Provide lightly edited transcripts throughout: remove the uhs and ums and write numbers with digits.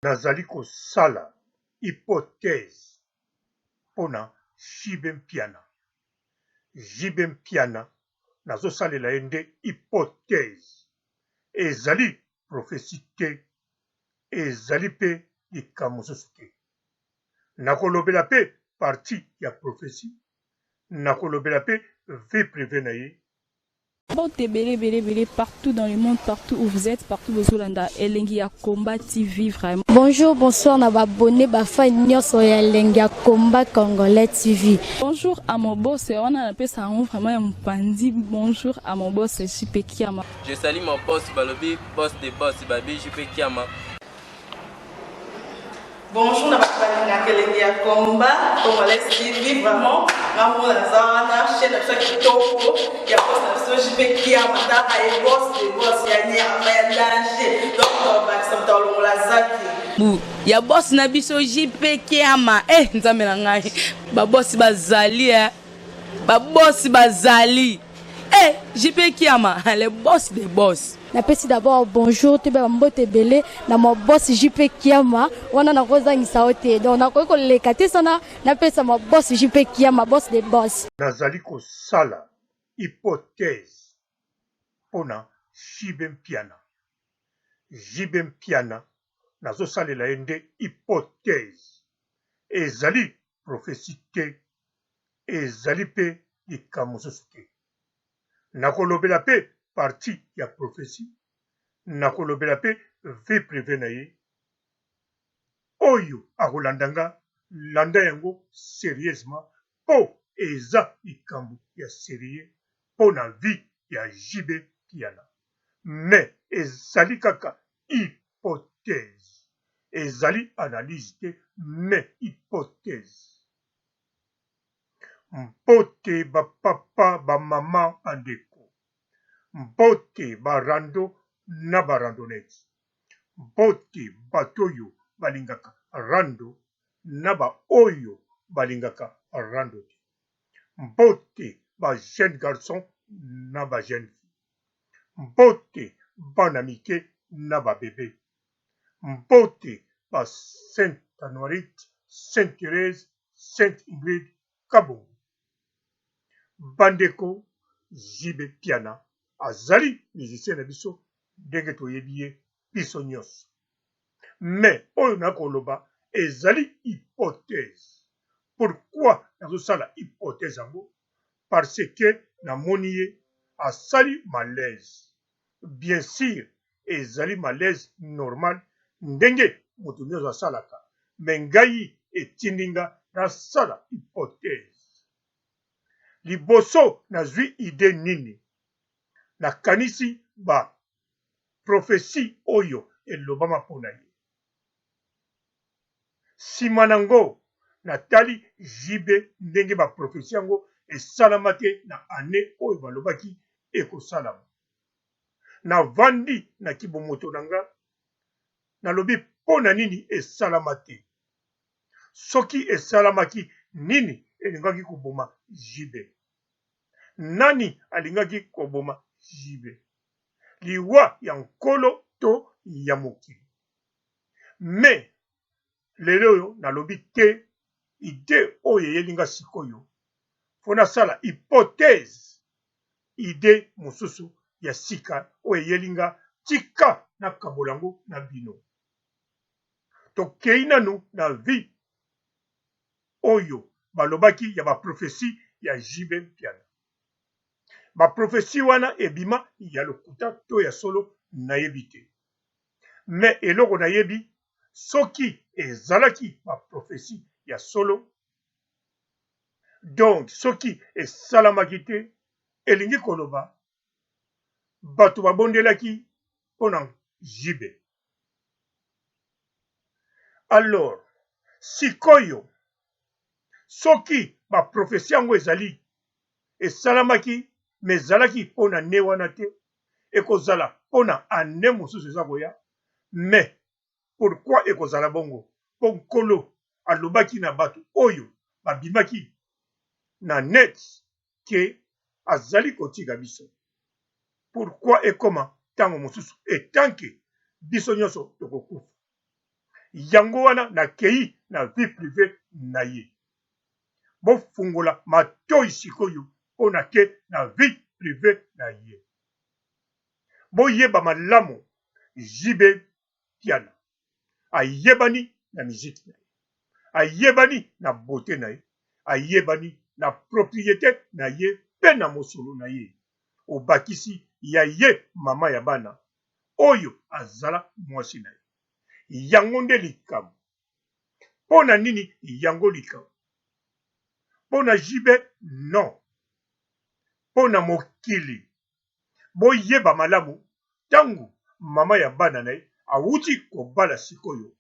Nazali kosala hypothèse pona JB Mpiana. JB Mpiana nazosalela ye nde hypothèse. Ezali prophetie te, ezali pe likambo mosusu te. Nakolobela pe partie ya prophetie, nakolobela pe vie privee na ye. Mbote ebele ebele ebele partout dans le monde partout où vous êtes partout bozolanda elengi ya combat TV vraiment. Bonjour bonsoir na ba abonné ba fan nyonso ya elengi ya combat congolais TV. Bonjour à mon boss wana napesa yango vraiment ya mopanzi bonjour à mon boss JP Kiama. Je salue mon boss balobi boss de boss babi JP Kiama. Bonjour na bato balingaka elengi ya combat congolais TV vraiment nga moko naza wana chaîne na biso ya kitoko ya boss na biso JP Kiama taka ye boss de boss ya nyama ya danger donc tobakisa moto alongola zaki bu ya boss na biso JP Kiama eh nzambe na ngai ba boss bazali eh ba boss bazali eh JP Kiama le boss de boss. Napesi d'abord bonjour toyeba ba mbote ebele na ma boss JP Kiama wana nakozangisa yo te donc nakoki koleka te sana napesa ma boss JP Kiama boss de boss. Nazali kosala hypothèse pona JB Mpiana. JB Mpiana nazosalela ye nde hypothèse. Ezali prophetie te, ezali pe likambo mosusu te. Nakolobela pe partie ya prophetie, nakolobela pe vie privee na ye. Oyo akolanda nga, landa yango serieusement po eza likambo ya serieux po na vie ya JB Mpiana. Mais ezali kaka hypothèse, ezali analyse te mais hypothèse. Mbote ba papa, ba mama, ba ndeko. Mbote ba rando na ba randonnettes. Mbote bato oyo balingaka rando na ba oyo balingaka rando te. Mbote ba jeunes garçons na ba jeunes filles. Mbote bana mike na ba bebes. Mbote ba Sainte Anuarite, Sainte Therèse, Sainte Ingrid Kabongo. Bandeko JB Mpiana azali musicien na biso ndenge toyebi ye biso nionso. Mais oyo nakoloba ezali hypothèse. Pourquoi nazosala hypothèse yango? Parce que namoni ye asali malaise. Bien sur ezali malaise normal ndenge mutu nionso asalaka mais ngai etindi nga nasala hypothèse. Liboso nazui idee nini? Nakanisi ba propheties oyo elobama pona ye. Sima nango natali JB ndenge ba propheties yango esalama te na annee oyo balobaki ekosalama. Navandi na kibomoto na nga, nalobi mpo na nini esalama te? Soki esalamaki nini elingaki koboma JB? Nani alingaki koboma JB? Liwa ya Nkolo to ya mokili? Mais lelo oyo nalobi te idee oyo eyeli nga sikoyo faut nasala hypothèse idee mosusu ya sika oyo eyeli nga tika nakabola yango na bino. Tokeyi nanu na vie oyo balobaki ya ba prophetie ya JB Mpiana. Ba prophetie wana ebima ya lokuta to ya solo nayebi te. Mais eloko nayebi soki ezalaki ba prophetie ya solo donc soki esalamaki te elingi koloba bato babondelaki mpo na JB. Alors sikoyo soki ba prophetie yango ezali esalamaki mais ezalaki mpo na ne wana te ekozala mpo na annee mosusu eza koya mais Pourquoi ekozala bongo? Po Nkolo alobaki na batu oyo babimaki na net que azali kotika biso. Pourquoi ekoma tango mosusu etant que biso nionso tokokufa? Yango wana nakeyi na vie privee na ye. Bofungola matoyi sikoyo mpo nake na vie privee na ye. Boyeba malamu JB Mpiana ayebani na musique na ye, ayebani na beaute na ye, ayebani na propriete na ye mpe na mosolo na ye. Obakisi ya ye mama ya bana oyo azala mwasi na ye. Yango nde likambo. Mpo na nini yango likambo? Mpo na JB? Non. Mpo na mokili. Boyeba malamu, ntango mama ya bana na ye awuti kobala sikoyo,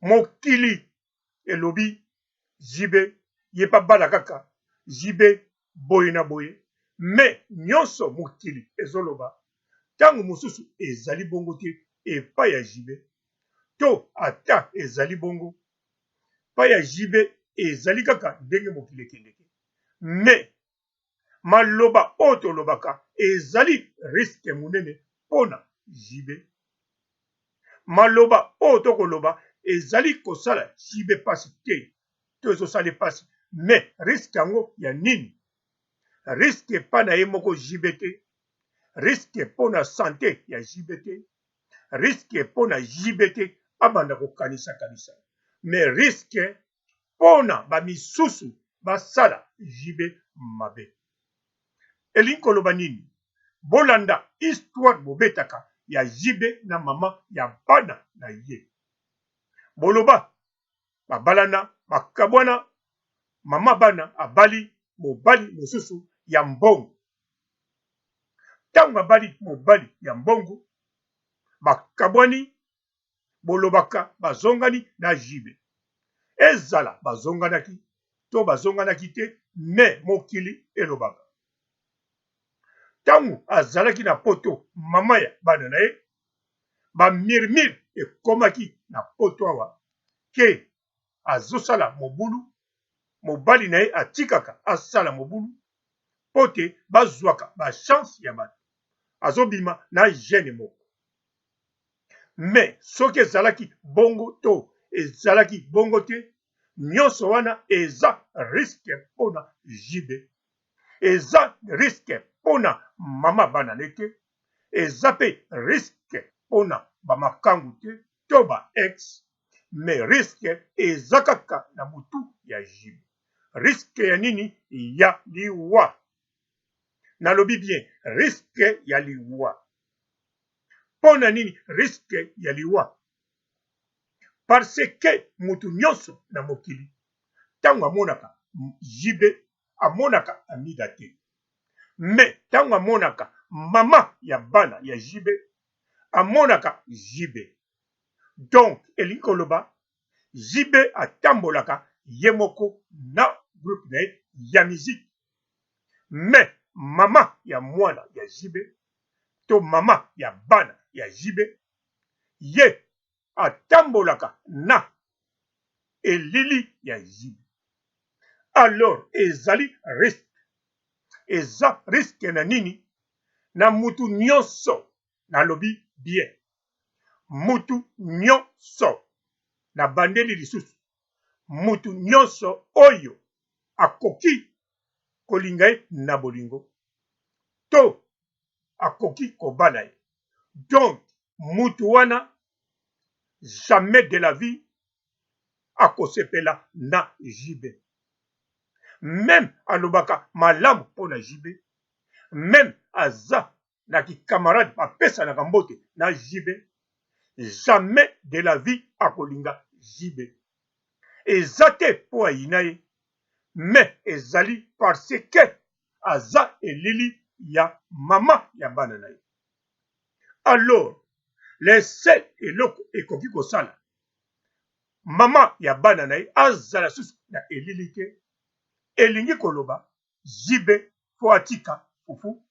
mokili elobi JB ye pe abala kaka JB boye na boye, mais nionso mokili ezoloba tango mosusu ezali bongo te epai ya JB to ata ezali bongo epai ya JB ezali kaka ndenge mokili ekendeke mais maloba oyo tolobaka ezali risque monene pona JB. Maloba oyo tokoloba ezali kosala JB pasi te to ezosala ye pasi mais risque yango ya nini? Risque epa na ye moko JB te, risque mpo na sante ya JB te, risque mpo na JB te abanda kokanisa kanisa mais risque mpo na ba misusu basala JB mabe. Elingi koloba nini? Bolanda histoire bobetaka ya JB na mama ya bana na ye. Boloba babalana bakabwana, mama bana abali mobali mosusu ya mbongo. Tango abali mobali ya mbongo, bakabwani, bolobaka bazongani na JB. Ezala bazonganaki to bazonganaki te, mais mokili elobaka. Tango azalaki na poto mama ya bana na ye, ba murmure ekomaki na poto awa ke azosala mobulu, mobali na ye atikaka asala mobulu po te bazwaka ba chance ya batu, azobima na jeune moko. Mais soki ezalaki bongo to ezalaki bongo te, nionso wana eza risque pona JB, eza risque pona mama bana ne te, eza pe risque pona ba makangu te to ba ex, mais risque eza kaka na mutu ya JB. Risque ya nini? Ya liwa. Nalobi bien risque ya liwa. Pona nini risque ya liwa? Parce que mutu nionso na mokili tango amonaka JB amonaka Amida te. Mais tango amonaka mama ya bana ya JB amonaka JB. Donc elingi koloba JB atambolaka ye moko na groupe na ye ya musique. Mais mama ya mwana ya JB to mama ya bana ya JB ye atambolaka na elili ya JB. Alors ezali risque. Eza risque na nini? Na mutu nionso, nalobi bien mutu nionso, nabandeli lisusu mutu nionso oyo akoki kolinga ye na bolingo to akoki kobala ye donc mutu wana jamais de la vie akosepela na JB meme alobaka malamu pona JB meme aza na ki camarade bapesanaka mbote na JB jamais de la vie akolinga JB eza te po ayina ye mais ezali parce que aza elili ya mama ya bana na ye alors le seul eloko ekoki kosala mama ya bana na ye azala susu na elili te elingi koloba JB faut atika fufu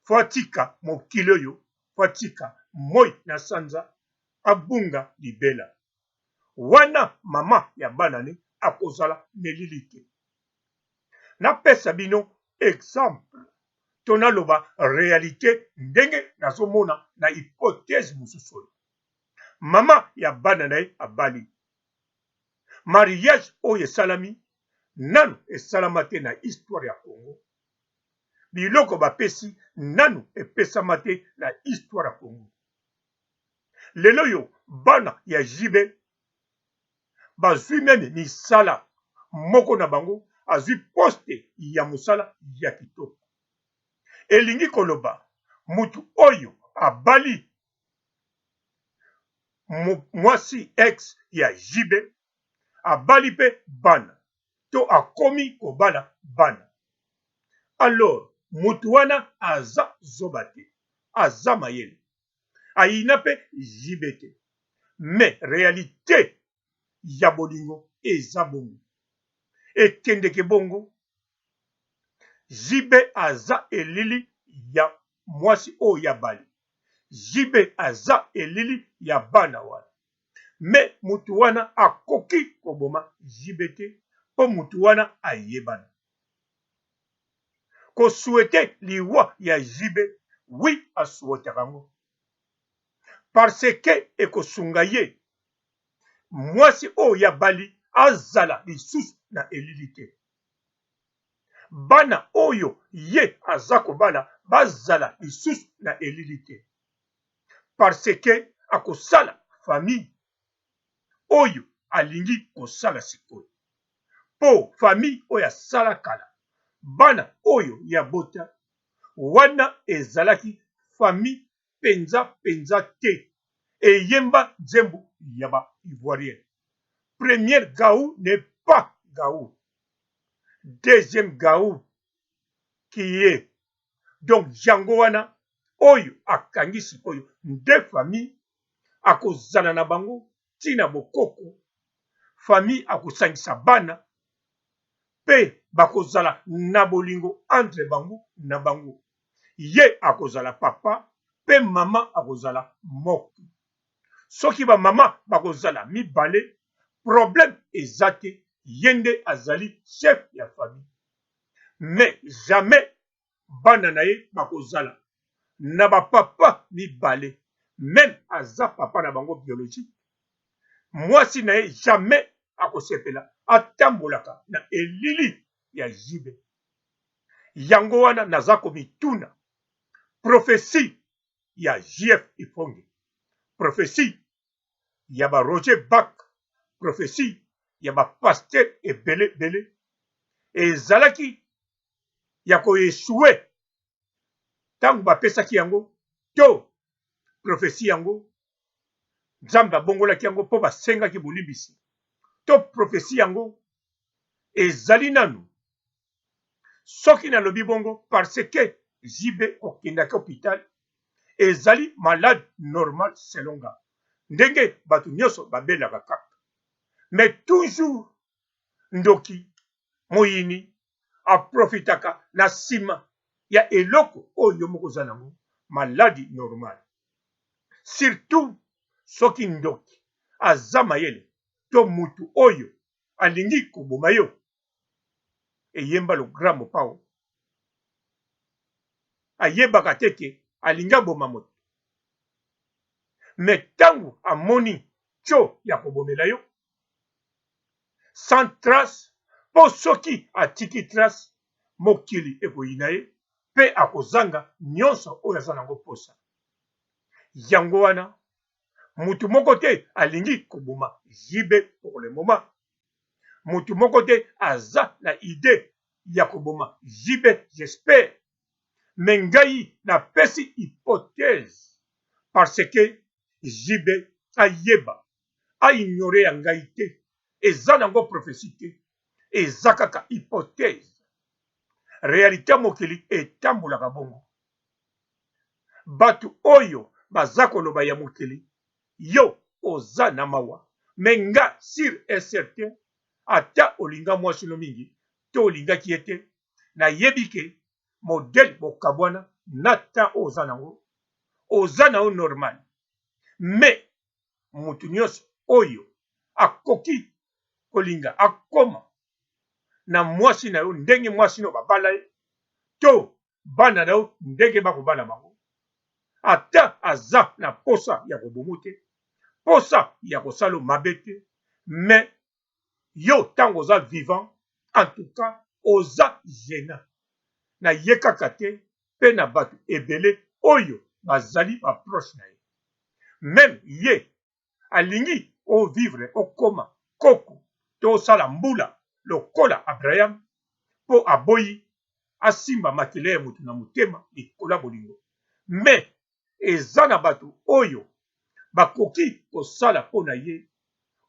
faut atika mokili oyo faut atika moi na sanza abunga libela wana mama ya bana ne akozala na elili te napesa bino exemple to naloba realite ndenge nazomona na hypothèse mosusu oyo mama ya bana na ye abali. Mariage oyo esalami nanu esalama te na histoire ya Congo. Biloko bapesi nanu epesama te na histoire ya Congo. Lelo oyo bana ya JB bazui meme misala, moko na bango azui poste ya mosala ya kitoko. Elingi koloba mutu oyo abali mwasi ex ya JB abali pe bana to akomi kobala bana alors mutu wana aza zoba te aza mayele ayina pe JB te mais realite ya bolingo eza bongo ekendeke bongo JB aza elili ya mwasi oyo ya bali JB aza elili ya bana wana mais mutu wana akoki koboma JB te po mutu wana ayebana. Ko souhaiter liwa ya JB oui a souhaitaka yango parce que ekosunga ye mwasi oyo ya bali azala lisusu na elili te. Bana oyo ye aza kobala bazala lisusu na elili te parce que akosala famille oyo alingi kosala sikoyo po famille oyo asala kala bana oyo ye abota wana ezalaki famille penza penza te eyemba nzembo ya ba ivoirien première gaou n'est pas gaou deuxième gaou qui est donc yango wana oyo akangi sikoyo nde famille akozala na bango ti na bokoko famille akosangisa bana pe bakozala na bolingo entre bango na bango ye akozala papa pe mama akozala moko soki ba mama bakozala mibale problème eza te ye nde azali chef ya famille mais jamais bana na ye bakozala na ba papa mibale meme aza papa na bango biologique mwasi na ye jamais akosepela atambolaka na elili ya JB yango wana naza komituna prophetie ya JF Ifonge prophetie ya ba Roger Bak prophetie ya ba pasteur ebele ebele ezalaki ya ko echoue ntango bapesaki yango to prophetie yango Nzambe abongolaki yango mpo basengaki bolimbisi to prophetie yango ezali nanu soki nalobi bongo parce que JB okendaki hopital ezali malade normal selon nga ndenge bato nyonso babelaka kaka mais toujours ndoki moyini aprofitaka na nsima ya eloko oyo yo moko oza nango maladi normal surtout soki ndoki aza mayele to mutu oyo alingi koboma yo eyemba le grand mopao ayebaka te ke alingi aboma moto me ntango amoni tio ya kobomela yo sans trace mpo soki atiki trace mokili ekoyina ye mpe akozanga nyonso oyo aza nango mposa. Yango wana mutu moko te alingi koboma JB pour le moment. Mutu moko te aza na idee ya koboma JB j'espère. Mais ngai napesi hypothèse parce que JB ayeba a ignore ya ngai te eza nango prophetie te eza kaka hypothèse realite ya mokili etambolaka bongo batu oyo baza koloba ya mokili yo oza na mawa mais nga sur et certain ata olinga mwasi no mingi to olingaki ye te nayebi ke modèle bokabwana na temps oyo oza nango oza na yo normal mais mutu nionso oyo akoki kolinga akoma na mwasi na yo ndenge mwasi no babala ye to bana na yo ndenge bakobala bango ata aza na posa ya kobomo te posa ya kosala mabe te mais. Yo ntango oza vivant, en tout cas oza gênant na ye kaka te, mpe na bato ebele oyo bazali ba proche na ye. Meme ye alingi o vivre okoma koko to osala mbula lokola Abraham mpo aboyi asimba makila ya moto na motema likolo ya bolingo. Mais eza na bato oyo bakoki kosala mpo na ye,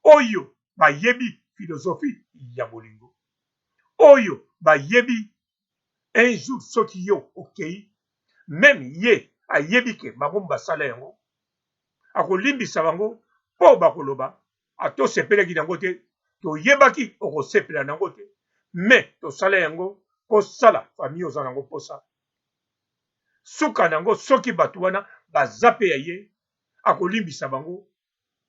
oyo bayebi philosophie ya bolingo, oyo bayebi un jour soki yo okeyi, meme ye ayebi ke bango basala yango, akolimbisa bango mpo bakoloba ata osepelaki na yango te, toyebaki okosepela na yango te, mais tosala yango mpo sala famille oza na yango mposa. Suka na yango soki bato wana baza mpe ya ye, akolimbisa bango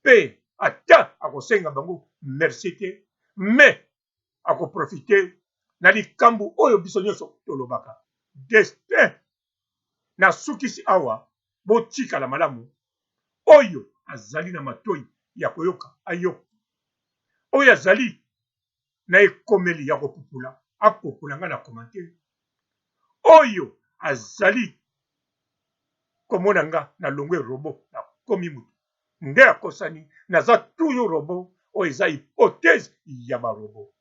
mpe ata akosenga bango merci te, mais akoprofite na likambo oyo biso nyonso tolobaka destin. Nasukisi awa, botikala malamu. Oyo azali na matoi ya koyoka ayoka, oyo azali na ekomeli ya kopupula apupula nga na commentaire, oyo azali komona nga na longwe robot nakomi moto nde akosani, naza toujours robot. Oyo eza hypothèse ya ba robot.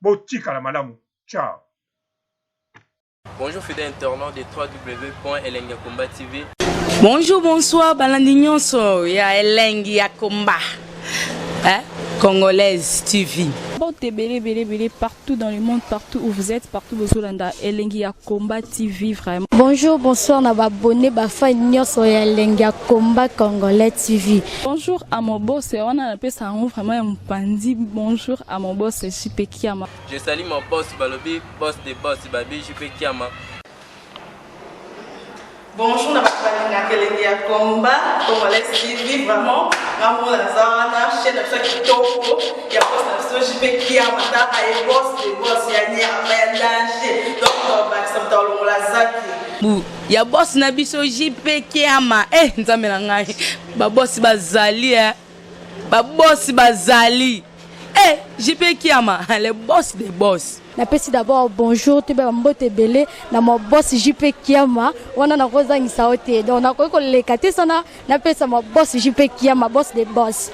Botikala malamu, ciao. Bonjour fidèles internautes de www.elengiyakomba TV. Bonjour, bonsoir, balandi nyonso ya Elengi ya Komba. Hein? Congolaise TV. Mbote ebele ebele ebele partout dans le monde, partout où vous êtes, partout bozolanda Elengi ya Combat TV vraiment. Bonjour, bonsoir na ba abonné ba fan nyonso ya Elengi ya Combat Congolais TV. Bonjour à mon boss, wana napesa yango vraiment ya mopanzi. Bonjour à mon boss JP Kiama. Je salue mon boss balobi boss de boss babi JP Kiama. Bonjour na bato balingaka Elengi ya Combat Congolais TV, vraiment nga mona naza wana chaîne na biso ya kitoko ya boss na biso JP Kiama, taka ye boss de boss ya nyama ya danger, donc bakisa moto alongola zaki bu ya boss na biso JP Kiama. Eh nzambe na ngai, ba boss bazali eh, ba boss bazali eh, JP Kiama le boss de boss. Napesi d'abord bonjour toyeba bambote ebele na ma boss JP Kiama, wana nakozangisa yo te, donc nakoki koleka te sana napesa ma boss JP Kiama, boss de boss.